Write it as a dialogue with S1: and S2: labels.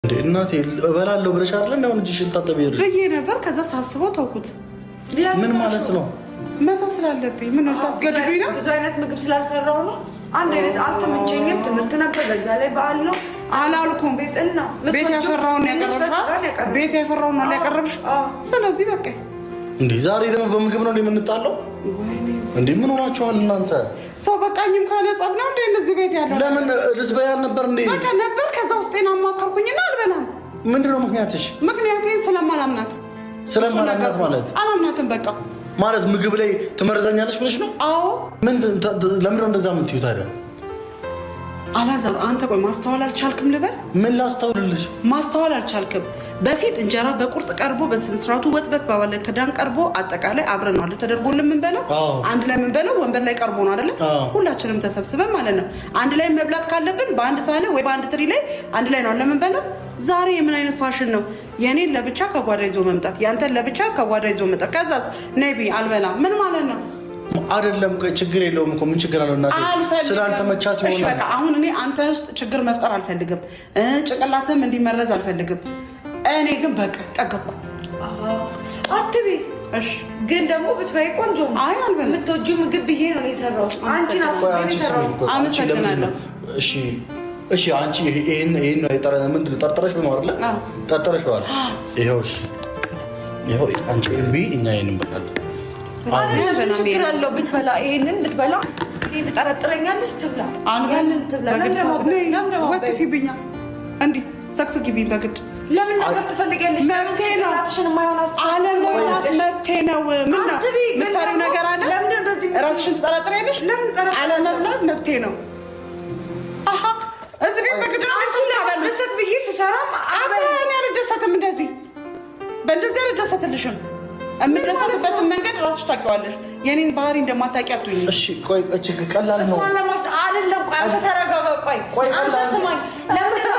S1: እንዴ እናቴ፣ እበላለሁ ብለሽ አይደለ? እንደ አሁን እጅሽን ልታጠቢ ሄድሽ
S2: ብዬ ነበር። ከዛ ሳስበው ተውኩት።
S1: ምን ማለት ነው?
S2: መተው ስላለብኝ ምን ታስገድዱኝ ነው?
S3: ብዙ አይነት ምግብ ስላልሰራው ነው። አንድ አይነት አልተመቸኝም። ትምህርት ነበር፣ በዛ ላይ በዓል ነው።
S2: አላልኩም።
S3: ቤት እና
S2: ቤት ያፈራውን ያቀረብሽ፣ ቤት ያፈራውን ነው ያቀረብሽ። ስለዚህ በቃ።
S1: እንዴ፣ ዛሬ ደግሞ በምግብ ነው የምንጣለው? እንዴ፣ ምን ሆናችኋል እናንተ?
S2: ሰው በቃኝም ካለ ጸብ ነው እንዴ እነዚህ ቤት ያለው?
S1: ለምን ልትበይ አልነበር እንዴ?
S2: በቃ ነበር። ከዛ ውስጤን አማከርኩኝና አልበላም።
S1: ምንድን ነው ምክንያትሽ?
S2: ምክንያቴን ስለማላምናት።
S1: ስለማላምናት ማለት?
S2: አላምናትም በቃ።
S1: ማለት ምግብ ላይ ትመርዘኛለች ብለሽ ነው?
S2: አዎ።
S1: ምን ለምንድን ነው እንደዛ የምትይው ታዲያ?
S2: አላዛር፣ አንተ ቆይ ማስተዋል አልቻልክም ልበል?
S1: ምን ላስተውልልሽ?
S2: ማስተዋል አልቻልክም። በፊት እንጀራ በቁርጥ ቀርቦ፣ በስነ ስርዓቱ ወጥ በባለ ክዳን ቀርቦ፣ አጠቃላይ አብረን ነው አለ ተደርጎልን የምንበላው። አንድ ላይ የምንበላው ወንበር ላይ ቀርቦ ነው አይደለ? ሁላችንም ተሰብስበን ማለት ነው። አንድ ላይ መብላት ካለብን በአንድ ሳህን ወይ በአንድ ትሪ ላይ አንድ ላይ ነው የምንበላው። ዛሬ የምን አይነት ፋሽን ነው? የኔን ለብቻ ከጓዳ ይዞ መምጣት፣ ያንተን ለብቻ ከጓዳ ይዞ መምጣት። ከዛስ ነይ ብይ፣ አልበላም። ምን ማለት ነው?
S1: አይደለም፣ ችግር የለውም እኮ፣ ምን ችግር አለው እናቴ?
S2: አልፈልግም።
S1: ስላልተመቻት
S2: እሺ
S1: ይሆናል።
S2: በቃ አሁን እኔ አንተ ውስጥ ችግር መፍጠር አልፈልግም፣ ጭንቅላትህም እንዲመረዝ አልፈልግም። እኔ ግን በቃ ጠገብኩ።
S3: አትቢ።
S2: እሺ።
S3: ግን ደግሞ ብትበይ ቆንጆ ነው።
S2: አይ፣ አልበላም።
S3: የምትወጂው ምግብ ብዬ ነው የሰራሁት። አንቺን አስቤ
S1: ቆይ
S3: ነው
S1: አንቺ ስሚ፣
S3: የሰራሁት።
S1: ቆይ አንቺ
S2: አመሰግናለሁ።
S1: ለምንድን ነው? እሺ እሺ፣ አንቺ ይሄን ይሄን ነው የጠረ ምንድን ነው ጠርጥረሽ ነው አይደለ?
S2: አዎ።
S1: ጠርጥረሽዋል። ይኸው እሺ፣ ይኸው አንቺ እምቢ፣ እኛ ይሄን እንበላለን።
S3: አይደለም፣ ምን
S2: አልበላም።
S3: ችግር አለው ብትበላ? ይሄንን ብትበላ እኔን ትጠረጥረኛለች። ትብላ፣
S2: አልበላም።
S3: ያንን ትብላ። ለምን ደግሞ ለምን ደግሞ
S2: ወጥፊብኛ፣ እንዲህ ሰክስኪብኝ በግድ።
S3: ለምን ነገር ትፈልጊያለሽ?
S2: መብቴ ነው።
S3: ጭንቅላትሽን የማይሆን አስተሳሰብ
S2: አለመብላት መብቴ ነው። ምን ነው
S3: አትቢ፣ ግን
S2: የምትፈሪው
S3: ደግሞ
S2: ነገር አለ?
S3: ለምንድን ነው እንደዚህ የምትይው?
S2: ራስሽን ትጠራጥሪያለሽ?
S3: ለምን ጠረጥራለሁ?
S2: አለመብላት መብቴ ነው። አሀ፣ እዚህ ቤት በግድ ነው
S3: አንቺን ለማስደሰት ብዬ ስሰራም
S2: አንተ እኔ አልደሰትም። እንደዚህ በእንደዚህ አልደሰትልሽም። የምደሰትበትን መንገድ ራስሽ ታውቂዋለሽ። የኔን ባህሪ እንደማታውቂ አትሁኚ።
S1: እሺ ቆይ፣ እቺ ቀላል ነው።
S3: እሷን ለማስደ አይደለም። ቆይ አንተ ተረጋጋ። ቆይ
S1: ቆይ
S3: አንተ
S1: ቀላል
S3: ስማኝ። ለምንድን ነው